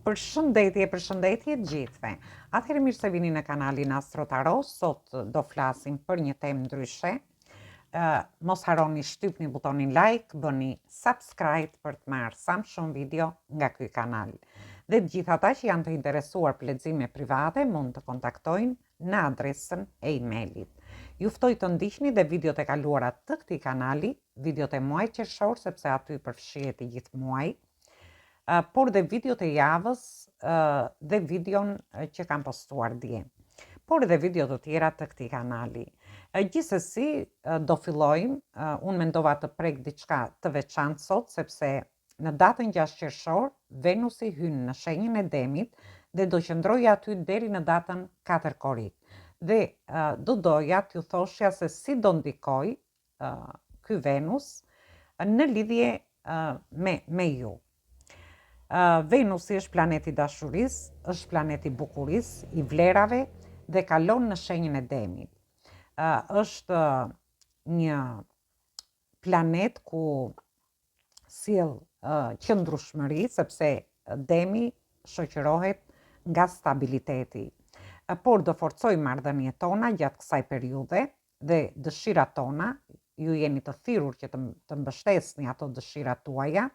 Përshëndetje, përshëndetje të gjithëve. Atëherë mirë se vini në kanalin Astro Tarot. Sot do flasim për një temë ndryshe. Ë mos harroni shtypni butonin like, bëni subscribe për të marrë sa më shumë video nga ky kanal. Dhe të gjithë ata që janë të interesuar për lexime private mund të kontaktojnë në adresën e emailit. Ju ftoj të ndiqni dhe videot e kaluara të këtij kanali, videot e muajit qershor sepse aty përfshihet i gjithë muaji, por dhe videot e javës dhe videon që kam postuar dje, por edhe video të tjera të këtij kanali. Gjithsesi do fillojmë, unë mendova të prek diçka të veçantë sot sepse Në datën 6 qershor, Venusi hyn në shenjën e Demit dhe do qëndrojë aty deri në datën 4 korrik. Dhe do doja t'ju thoshja se si do ndikojë ky Venus në lidhje me, me ju. Venusi është planeti i dashurisë, është planeti i bukurisë, i vlerave dhe kalon në shenjën e Demit. Është një planet ku sjell qëndrueshmëri, sepse demi shoqërohet nga stabiliteti. Por do forcojë marrëdhëniet tona gjatë kësaj periudhe dhe dëshirat tona, ju jeni të thirrur që të, të mbështesni ato dëshirat tuaja,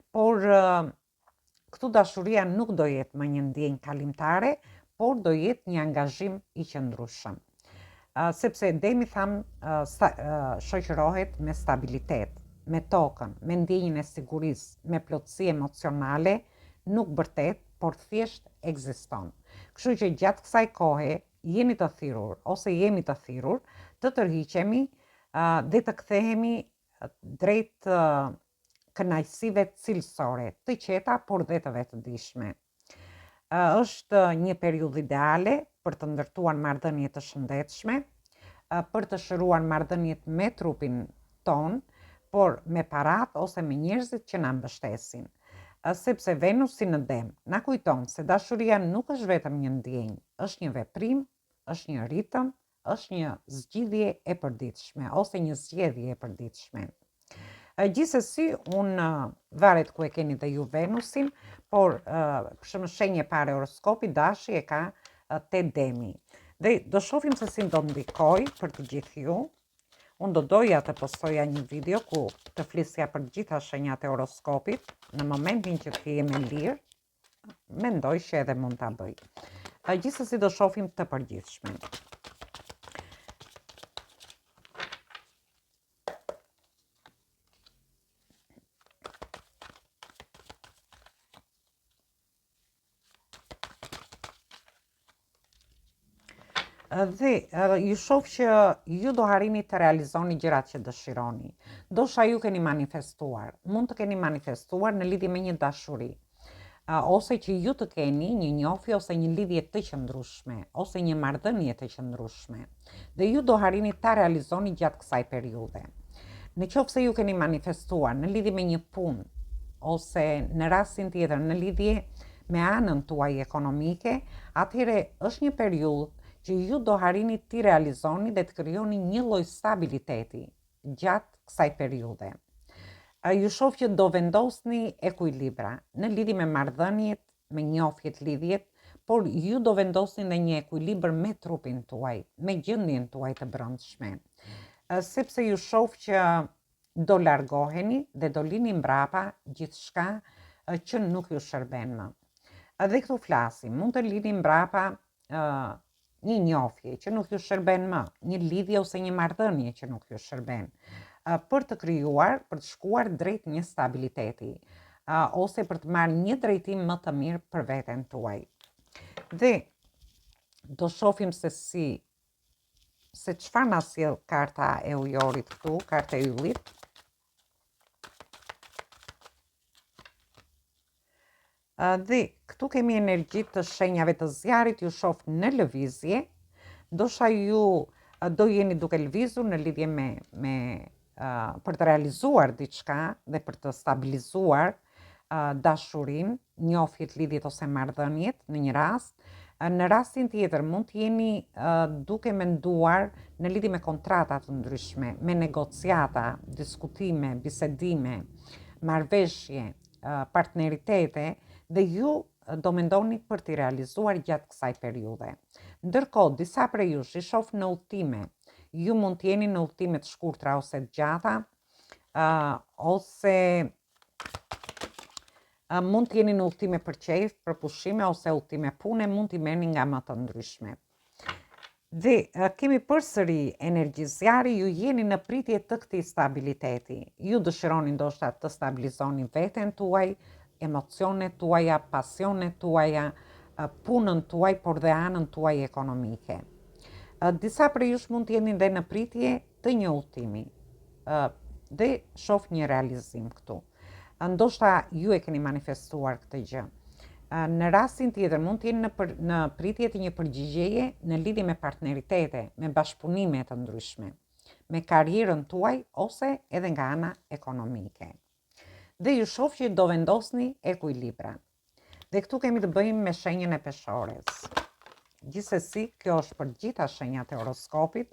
por Këtu dashuria nuk do jetë më një ndjenjë kalimtare, por do jetë një angazhim i qëndrueshëm. Sepse demi thamë shoqërohet me stabilitet, me tokën, me ndjenjën e sigurisë, me plotësi emocionale, nuk bërtet, por thjesht ekziston. Kështu që gjatë kësaj kohe jeni të thirrur ose jemi të thirrur të tërhiqemi dhe të kthehemi drejt kënaqësive cilësore, të qeta, por dhe të vetëdijshme. Është një periudhë ideale për të ndërtuar marrëdhënie të shëndetshme, për të shëruar marrëdhëniet me trupin tonë, por me paratë ose me njerëzit që na mbështesin. Sepse Venusi në Dem na kujton se dashuria nuk është vetëm një ndjenjë, është një veprim, është një ritëm, është një zgjidhje e përditshme ose një zgjedhje e përditshme. Gjithsesi, unë varet ku e keni dhe ju Venusin, por për shembull shenjë e parë e horoskopit, Dashi e ka te Demi. Dhe do shofim se si do ndikojë për të gjithë ju. Unë do doja të postoja një video ku të flisja për të gjitha shenjat e horoskopit në momentin që të jem e lirë, mendoj që edhe mund ta bëj. Gjithsesi do shofim të përgjithshmen. Dhe ju shof që ju do arrini të realizoni gjërat që dëshironi. Ndoshta ju keni manifestuar, mund të keni manifestuar në lidhje me një dashuri, ose që ju të keni një njohje ose një lidhje të qëndrueshme, ose një marrëdhënie të qëndrueshme. Dhe ju do arrini ta realizoni gjatë kësaj periudhe. Në qoftë se ju keni manifestuar në lidhje me një punë, ose në rastin tjetër në lidhje me anën tuaj ekonomike, atëherë është një periudhë që ju do arrini t'i realizoni dhe të krijoni një lloj stabiliteti gjatë kësaj periudhe. Ju shoh që do vendosni ekuilibra në lidhje me marrëdhëniet, me njohjet, lidhjet, por ju do vendosni në një ekuilibër me trupin tuaj, me gjendjen tuaj të brendshme. Sepse ju shoh që do largoheni dhe do lini mbrapa gjithçka që nuk ju shërben më. Dhe këtu flasim, mund të lini mbrapa një njohje që nuk ju shërben më, një lidhje ose një marrëdhënie që nuk ju shërben, për të krijuar, për të shkuar drejt një stabiliteti, ose për të marrë një drejtim më të mirë për veten tuaj. Dhe do shofim se si se çfarë na sjell karta e ujorit këtu, karta e yllit. Dhe këtu kemi energji të shenjave të zjarrit, ju shof në lëvizje, ndoshta ju do jeni duke lëvizur në lidhje me, me për të realizuar diçka dhe për të stabilizuar dashurinë, njohjet, lidhjet ose marrëdhëniet në një rast. Në rastin tjetër mund të jeni duke menduar në lidhje me kontrata të ndryshme, me negociata, diskutime, bisedime, marrëveshje, partneritete dhe ju do mendoni për t'i realizuar gjatë kësaj periudhe. Ndërkohë, disa prej jush i shoh në udhëtime. Ju mund të jeni në udhëtime të shkurtra ose të gjata, uh, ose uh, mund të jeni në udhëtime për qejf, për pushime ose udhëtime pune, mund t'i merrni nga më të ndryshme. Dhe kemi përsëri energji zjarri, ju jeni në pritje të këtij stabiliteti. Ju dëshironi ndoshta të stabilizoni veten tuaj, emocionet tuaja, pasionet tuaja, punën tuaj, por dhe anën tuaj ekonomike. Disa prej jush mund të jeni dhe në pritje të një udhëtimi. Dhe shoh një realizim këtu. Ndoshta ju e keni manifestuar këtë gjë. Në rastin tjetër mund të jeni në, për, në pritje të një përgjigjeje në lidhje me partneritete, me bashkëpunime të ndryshme, me karrierën tuaj ose edhe nga ana ekonomike. Dhe ju shoh që do vendosni ekuilibra. Dhe këtu kemi të bëjmë me shenjën e peshores. Gjithsesi, kjo është për gjitha shenjat e horoskopit.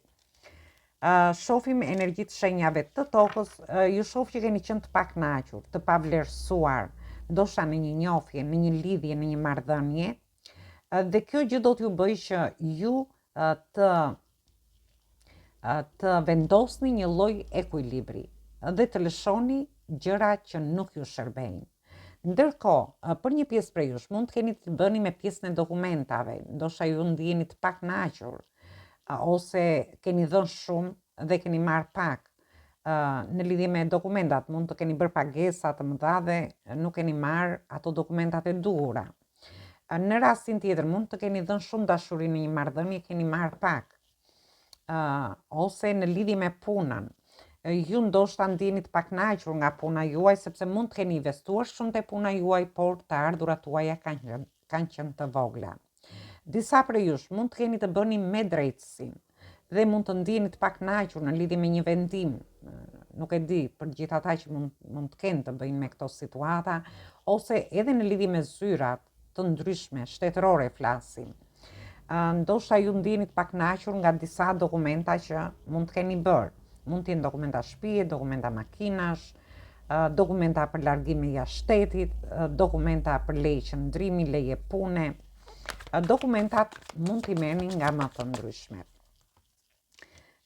Uh, shofim energjitë e shenjave të tokës, uh, ju shof që keni qenë të pakënaqur, të pavlerësuar, ndoshta në një njohje, në një lidhje, në një marrëdhënie. Uh, dhe kjo gjë do t'ju bëjë që ju uh, të të vendosni një lloj ekuilibri dhe të lëshoni gjëra që nuk ju shërbejnë. Ndërkohë, për një pjesë prej jush mund të keni të bëni me pjesën e dokumentave, ndoshta ju ndiheni të pakënaqur ose keni dhënë shumë dhe keni marrë pak në lidhje me dokumentat, mund të keni bërë pagesa të mëdha dhe nuk keni marrë ato dokumentat e duhura. Në rastin tjetër, mund të keni dhënë shumë dashuri në një marrëdhënie, keni marrë pak. Uh, ose në lidhje me punën. Ju ndoshta ndiheni të pakënaqur nga puna juaj sepse mund të keni investuar shumë te puna juaj, por të ardhurat tuaja kanë qenë kanë qenë të vogla. Disa prej jush mund të keni të bëni me drejtësinë dhe mund të ndiheni të pakënaqur në lidhje me një vendim. Nuk e di për gjithë ata që mund mund të kenë të bëjnë me këto situata ose edhe në lidhje me zyrat të ndryshme shtetërore flasim. Ndoshta ju ndiheni të pakënaqur nga disa dokumenta që mund të keni bërë. Mund të jenë dokumenta shtëpie, dokumenta makinash, dokumenta për largime jashtë shtetit, dokumenta për leje qëndrimi, leje pune. Dokumentat mund t'i merrni nga më të ndryshmet.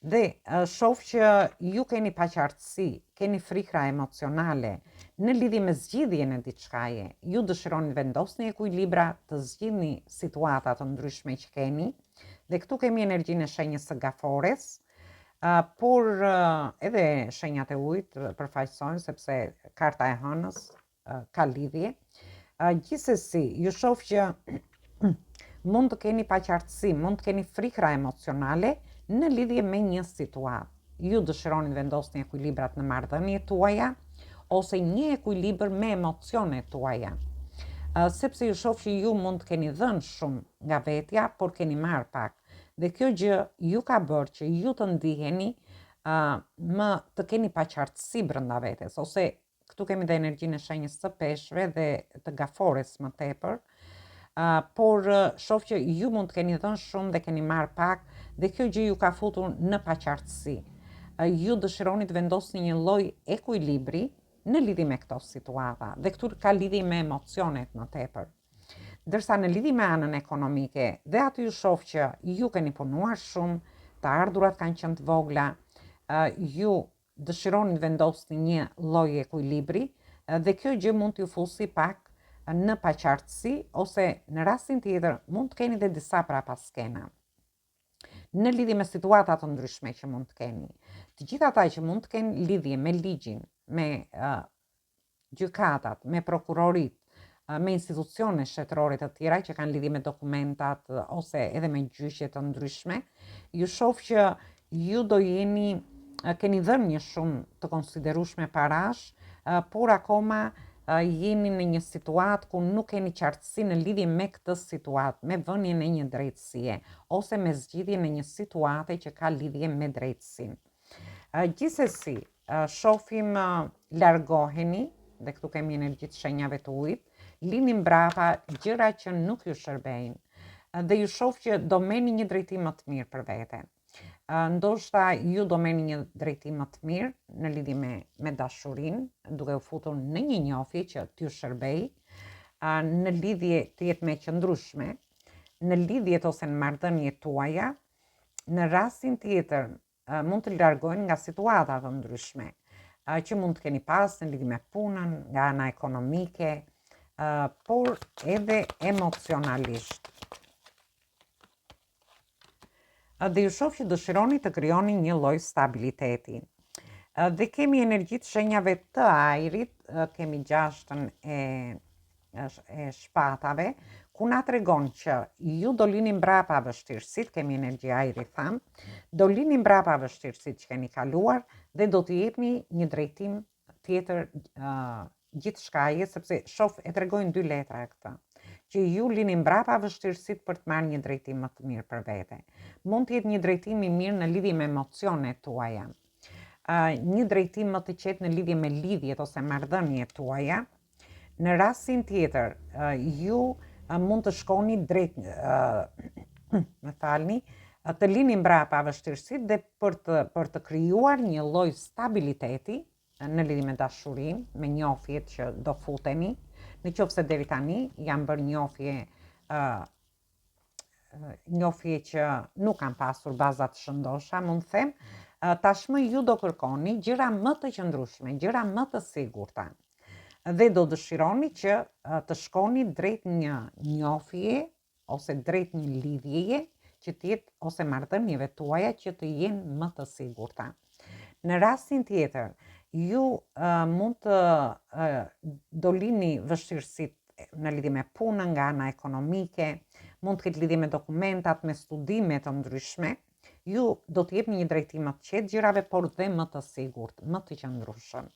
Dhe shof që ju keni paqartësi, keni frikra emocionale në lidhje me zgjidhjen e diçkaje. Ju dëshironi të vendosni ekuilibra, të zgjidhni situata të ndryshme që keni. Dhe këtu kemi energjinë e shenjës së gafores, por edhe shenjat e ujit përfaqësojnë sepse karta e hënës ka lidhje. Gjithsesi, ju shof që mund të keni paqartësi, mund të keni frikra emocionale në lidhje me një situatë. Ju dëshironi të vendosni ekuilibrat në marrëdhëniet tuaja ose një ekuilibër me emocionet tuaja. Sepse ju shof që ju mund të keni dhënë shumë nga vetja, por keni marrë pak. Dhe kjo gjë ju ka bërë që ju të ndiheni më të keni paqartësi brenda vetes ose Këtu kemi dhe energjinë e shenjës së peshqve dhe të gafores më tepër. Uh, por shof që ju mund të keni dhënë shumë dhe keni marrë pak dhe kjo gjë ju ka futur në paqartësi. Uh, ju dëshironi të vendosni një lloj ekuilibri në lidhje me këto situata dhe këtu ka lidhje me emocionet më tepër. Ndërsa në lidhje me anën ekonomike dhe aty ju shof që ju keni punuar shumë, të ardhurat kanë qenë të vogla, uh, ju dëshironi të vendosni një lloj ekuilibri dhe kjo gjë mund t'ju fusi pak në paqartësi ose në rastin tjetër mund të keni dhe disa prapaskena në lidhje me situata të ndryshme që mund të keni. Të gjithë ata që mund të kenë lidhje me ligjin, me uh, gjykatat, me prokuroritë, me institucione shtetërore të tjera që kanë lidhje me dokumentat ose edhe me gjyqe të ndryshme, ju shof që ju do jeni keni dhënë një shumë të konsiderueshme parash, por akoma jeni në një situatë ku nuk keni qartësi në lidhje me këtë situatë, me vënien e një drejtësie ose me zgjidhjen e një situate që ka lidhje me drejtësinë. Gjithsesi, shofim largoheni, dhe këtu kemi energjitë e shenjave të ujit, lini mbrapa gjëra që nuk ju shërbejnë, dhe ju shof që do merrni një drejtim më të mirë për vete. Ndoshta ju do merrni një drejtim më të mirë në lidhje me, me dashurinë, duke u futur në një njohje që t'ju shërbejë. në lidhje të jetë më e qëndrueshme, në lidhjet ose në marrëdhëniet tuaja, në rastin tjetër mund të largojnë nga situata të ndryshme, që mund të keni pas në lidhje me punën, nga ana ekonomike, por edhe emocionalisht. Dhe ju shoh që dëshironi të krijoni një lloj stabiliteti. Dhe kemi energjitë e shenjave të ajrit, kemi gjashtën e e shpatave, ku na tregon që ju do lini mbrapa vështirësitë, kemi energji ajri thamë, do lini mbrapa vështirësitë që keni kaluar dhe do t'i jepni një drejtim tjetër uh, gjithçkaje, sepse shof e tregojnë dy letra këtë, që ju lini mbrapa vështirësitë për të marrë një drejtim më të mirë për vete. Mund të jetë një drejtim i mirë në lidhje me emocionet tuaja. Uh, një drejtim më të qetë në lidhje me lidhjet ose marrëdhëniet tuaja. Në rastin tjetër, uh, ju uh, mund të shkoni drejt, uh, më falni, të lini mbrapa vështirësitë dhe për të për të krijuar një lloj stabiliteti në lidhje me dashurinë, me njohjet që do futeni, në qoftë se deri tani janë bërë njohje ë uh, njohje që nuk kanë pasur baza të shëndosha, mund të them, tashmë ju do kërkoni gjëra më të qëndrueshme, gjëra më të sigurta. Dhe do dëshironi që të shkoni drejt një njohje ose drejt një lidhjeje që të jetë ose marrëdhënieve tuaja që të jenë më të sigurta. Në rastin tjetër, ju uh, mund të uh, do lini vështirësitë në lidhje me punën nga ana ekonomike, mund të ketë lidhje me dokumentat, me studime të ndryshme, ju do të jepni një drejtim më të qetë gjërave, por dhe më të sigurt, më të qëndrueshëm.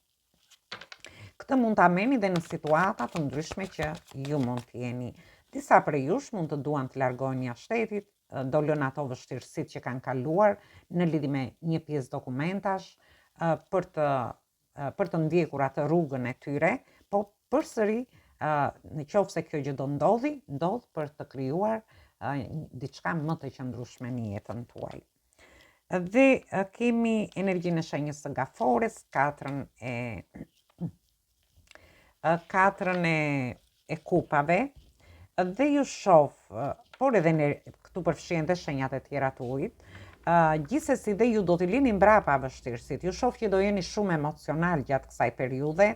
Këtë mund ta merrni dhe në situata të ndryshme që ju mund të jeni. Disa prej jush mund të duan të largohen jashtë shtetit, do lënë ato vështirësitë që kanë kaluar në lidhje me një pjesë dokumentash për të për të ndjekur atë rrugën e tyre, po përsëri në qoftë se kjo gjë do ndodhi, ndodh për të krijuar diçka më të qëndrueshme në jetën tuaj. Dhe kemi energjinë e shenjës së gafores, katrën e katrën e e kupave dhe ju shof, por edhe në këtu përfshihen dhe shenjat e tjera të ujit. Uh, gjithsesi dhe ju do t'i lini mbrapa vështirësitë. Ju shof që do jeni shumë emocional gjatë kësaj periudhe.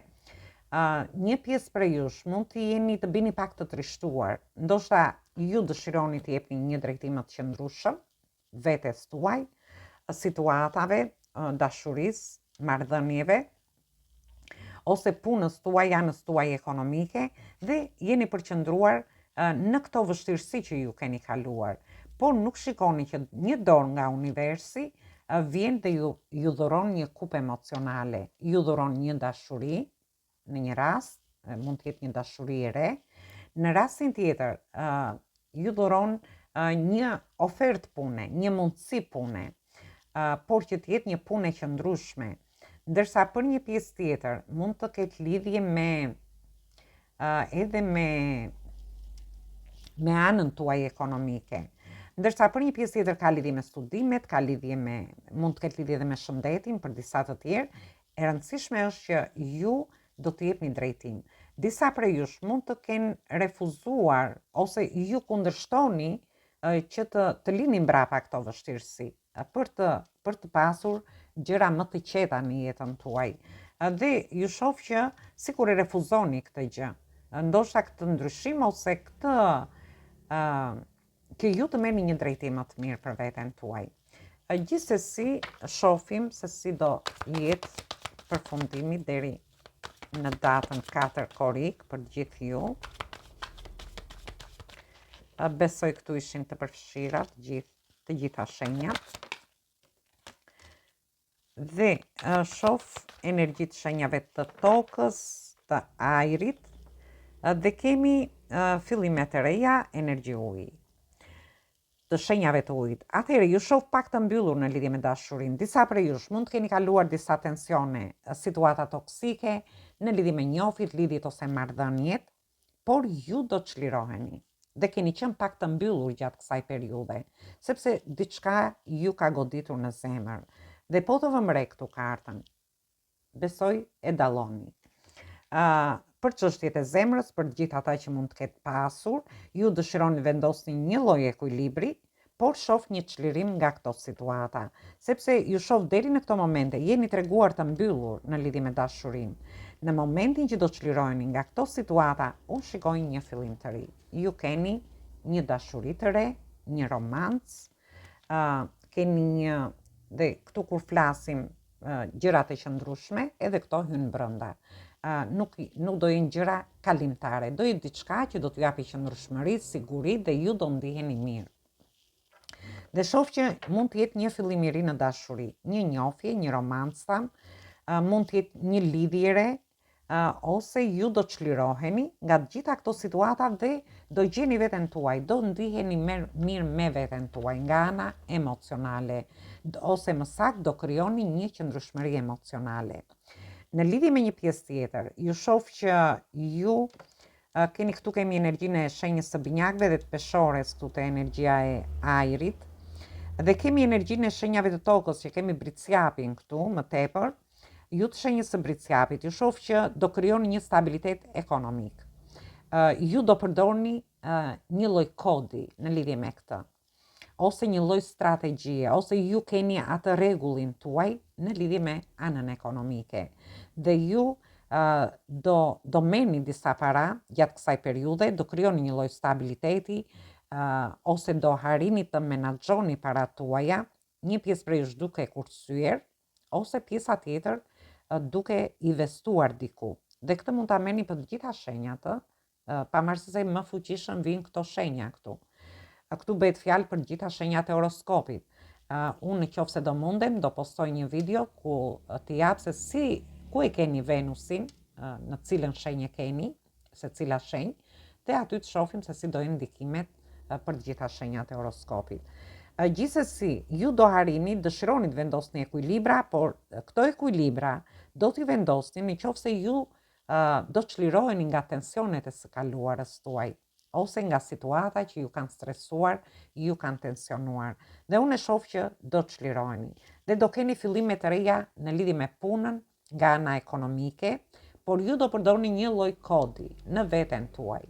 Uh, një pjesë prej jush mund të jeni të bini pak të trishtuar. Ndoshta ju dëshironi të jepni një drejtim më të qëndrueshëm, vetes tuaj, situatave, dashurisë, marrëdhënieve ose punës tuaj, anës tuaj ekonomike dhe jeni përqendruar në këto vështirësi që ju keni kaluar. Por nuk shikoni që një dorë nga universi vjen dhe ju, ju dhuron një kupë emocionale, ju dhuron një dashuri, në një rast, mund të jetë një dashuri e re, në rastin tjetër, ju dhuron një ofertë pune, një mundësi pune, por që të jetë një punë e qëndrueshme. Ndërsa për një pjesë tjetër, mund të ketë lidhje me edhe me me anën tuaj ekonomike. Ndërsa për një pjesë tjetër ka lidhje me studimet, ka lidhje me mund të ketë lidhje edhe me shëndetin për disa të tjerë, E rëndësishme është që ju do të jepni drejtim. Disa prej jush mund të kenë refuzuar ose ju kundërshtoni që të të lini mbrapa këto vështirësi për të për të pasur gjëra më të qeta në jetën tuaj. Dhe ju shoh që sikur e refuzoni këtë gjë. Ndoshta këtë ndryshim ose këtë ë që ju të merrni një drejtim më të mirë për veten tuaj. Gjithsesi, shofim se si do jetë përfundimi deri në datën 4 korrik për gjithë ju. Besoj këtu ishin të përfshira të gjithë të gjitha shenjat. Dhe shof energjitë e shenjave të tokës, të ajrit, dhe kemi fillime të reja energji uji të shenjave të ujit. Atëherë ju shoh pak të mbyllur në lidhje me dashurinë. Disa prej jush mund të keni kaluar disa tensione, situata toksike në lidhje me njohjet, lidhjet ose marrëdhëniet, por ju do të çliroheni dhe keni qenë pak të mbyllur gjatë kësaj periudhe, sepse diçka ju ka goditur në zemër. Dhe po të vëmë re këtu kartën, besoj e dalloni. Uh, Për çështjet e zemrës, për të gjithë ata që mund të ketë pasur, ju dëshironi vendosni një lloj ekuilibri, por shoh një çlirim nga këto situata, sepse ju shoh deri në këto momente jeni treguar të mbyllur në lidhje me dashurinë. Në momentin që do çliroheni nga këto situata, unë shikoj një fillim të ri. Ju keni një dashuri të re, një romancë, uh, keni një dhe këtu kur flasim uh, gjëra të qëndrueshme, edhe këto hyjnë brenda. Uh, nuk nuk do jenë gjëra kalimtare, do jetë diçka që do t'ju japi qëndrueshmëri, siguri dhe ju do ndiheni mirë. Dhe shoh që mund të jetë një fillim i ri në dashuri, një njohje, një romancë, thamë, mund të jetë një lidhje e re, ose ju do çliroheni nga të gjitha këto situata dhe do gjeni veten tuaj, do ndiheni mirë me veten tuaj nga ana emocionale, ose më saktë do krijoni një qëndrueshmëri emocionale. Në lidhje me një pjesë tjetër, ju shoh që ju keni këtu kemi energjinë e shenjës së binjakëve dhe të peshores këtu te energjia e ajrit. Dhe kemi energjinë e shenjave të tokës që kemi bricjapin këtu më tepër. Ju të shenjës së bricjapit, ju shoh që do krijoni një stabilitet ekonomik. Ju do përdorni një lloj kodi në lidhje me këtë ose një lloj strategjie, ose ju keni atë rregullin tuaj në lidhje me anën ekonomike. Dhe ju uh, do do merrni disa para gjatë kësaj periudhe, do krijoni një lloj stabiliteti, uh, ose do arrini të menaxhoni paratë tuaja, një pjesë prej jush duke kursyer, ose pjesa tjetër duke investuar diku. Dhe këtë mund ta merrni për të gjitha shenjat, ë, pavarësisht se më fuqishëm vijnë këto shenja këtu. Këtu bëhet fjalë për të gjitha shenjat e horoskopit. Uh, unë në qoftë se do mundem, do postoj një video ku t'i jap se si, ku e keni Venusin, në cilën shenjë e keni, secila shenjë, dhe aty të shohim se si do jenë ndikimet për të gjitha shenjat e horoskopit. Gjithsesi, ju do arrini, dëshironi të vendosni ekuilibra, por këto ekuilibra do t'i vendosni në qoftë se ju do çliroheni nga tensionet e së kaluarës tuaj ose nga situata që ju kanë stresuar, ju kanë tensionuar. Dhe unë e shoh që do çliroheni dhe do keni fillime të reja në lidhje me punën, nga ana ekonomike, por ju do përdorni një lloj kodi në veten tuaj.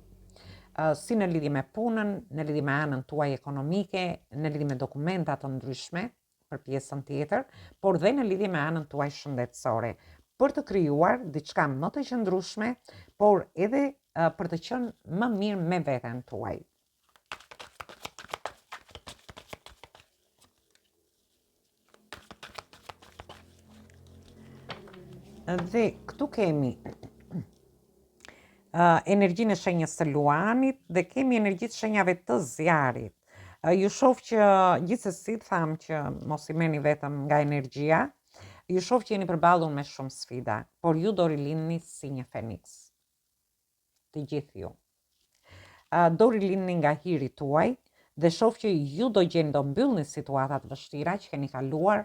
Si në lidhje me punën, në lidhje me anën tuaj ekonomike, në lidhje me dokumenta të ndryshme për pjesën tjetër, por dhe në lidhje me anën tuaj shëndetësore, për të krijuar diçka më të qëndrueshme, por edhe për të qenë më mirë me veten tuaj. Dhe këtu kemi uh, energjinë e shenjës së luanit dhe kemi energjitë e shenjave të zjarrit. Uh, ju shoh që gjithsesi thamë që mos i merrni vetëm nga energjia, ju shoh që jeni përballur me shumë sfida, por ju do rilindni si një feniks. Të gjithë ju. Do rilindni nga hiri tuaj dhe shoh që ju do gjeni do mbyllni situata të vështira që keni kaluar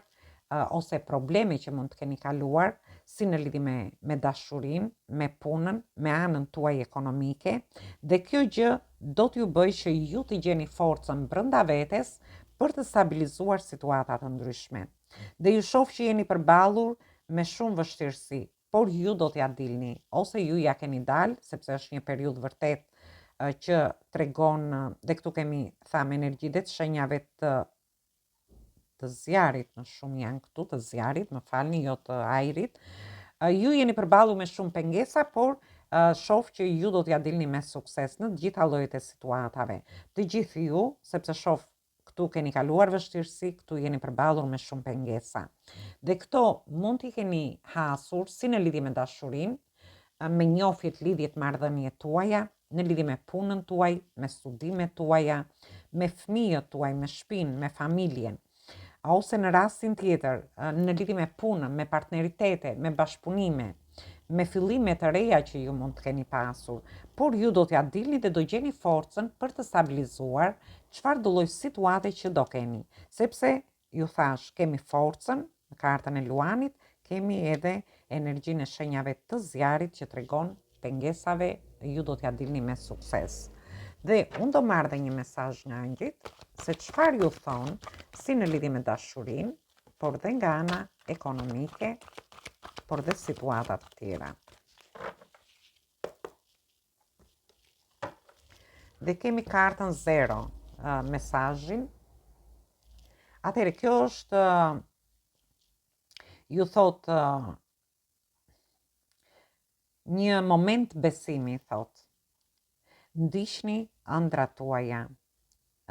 ose probleme që mund të keni kaluar, si në lidhje me me dashurinë, me punën, me anën tuaj ekonomike dhe kjo gjë do t'ju bëjë që ju të gjeni forcën brenda vetes për të stabilizuar situata të ndryshme. Dhe ju shoh që jeni përballur me shumë vështirësi, por ju do t'ia dilni, ose ju ia keni dalë, sepse është një periudhë vërtet që tregon, dhe këtu kemi, thamë, energji dhe të shenjave të të zjarrit, më shumë janë këtu të zjarrit, më falni, jo të ajrit. Ju jeni përballur me shumë pengesa, por shoh që ju do t'ia dilni me sukses në të gjitha llojet e situatave. Të gjithë ju, sepse shoh Këtu keni kaluar vështirësi, këtu jeni përballur me shumë pengesa. Dhe këto mund t'i keni hasur si në lidhje me dashurinë, me njohjet, lidhjet, marrëdhëniet tuaja, në lidhje me punën tuaj, me studimet tuaja, me fëmijët tuaj, me shpinë, me familjen ose në rastin tjetër, në lidhje me punën, me partneritete, me bashkëpunime, me fillime të reja që ju mund të keni pasur, por ju do t'ia dilni dhe do gjeni forcën për të stabilizuar çfarëdo lloj situate që do keni, sepse ju thashë, kemi forcën në kartën e Luanit, kemi edhe energjinë e shenjave të zjarrit që tregon pengesave ju do t'ia dilni me sukses. Dhe unë do marr dhe një mesazh nga engjëjt se çfarë ju thonë si në lidhje me dashurinë, por dhe nga ana ekonomike, por dhe situata të tjera. Dhe kemi kartën 0, mesazhin. Atëherë kjo është ju thotë një moment besimi thotë. Ndiqni ëndrrat tuaja.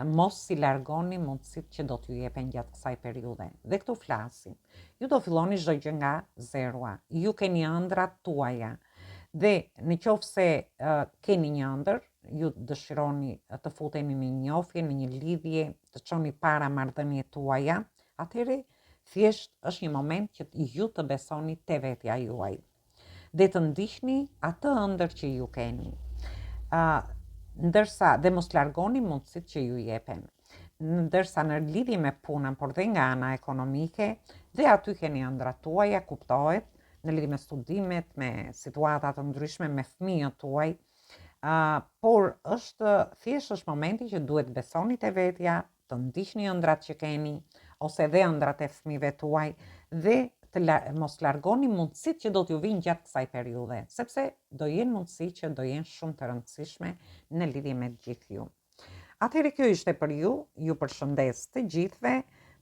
Mos i largoni mundësitë që do t'ju jepen gjatë kësaj periudhe. Dhe këtu flasim. Ju do filloni çdo gjë nga zeroa. Ju keni ëndrrat tuaja. Dhe në qoftë se uh, keni një ëndërr, ju dëshironi të futeni në një njohje, në një lidhje, të çoni para marrëdhëniet tuaja, atëherë thjesht është një moment që ju të besoni te vetja juaj. Dhe të ndiqni atë ëndërr që ju keni. Uh, ndërsa dhe mos largoni mundësitë që ju jepen. Ndërsa në lidhje me punën, por dhe nga ana ekonomike, dhe aty keni ëndrrat tuaja, kuptohet, në lidhje me studimet, me situata të ndryshme, me fëmijët tuaj, uh, por është thjesht është momenti që duhet besoni te vetja, të ndiqni ëndrrat që keni ose dhe ëndrrat e fëmijëve tuaj dhe të la, mos largoni mundësitë që do t'ju vijnë gjatë kësaj periudhe, sepse do jenë mundësi që do jenë shumë të rëndësishme në lidhje me të gjithë ju. Atëherë kjo ishte për ju, ju përshëndes të gjithëve,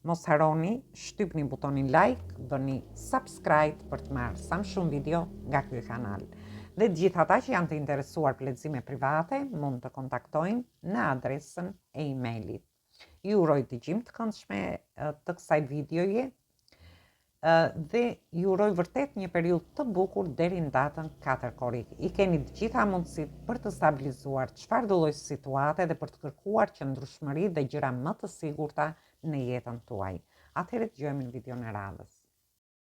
mos harroni, shtypni butonin like, bëni subscribe për të marrë sa më shumë video nga ky kanal. Dhe të gjithë ata që janë të interesuar për lexime private, mund të kontaktojnë në adresën e emailit. Ju uroj dëgjim të këndshme të kësaj videoje dhe ju uroj vërtet një periudhë të bukur deri në datën 4 korrik. I keni të gjitha mundësitë për të stabilizuar çfarëdo lloj situate dhe për të kërkuar qëndrueshmëri dhe gjëra më të sigurta në jetën tuaj. Atëherë dëgjohemi në videon e radhës.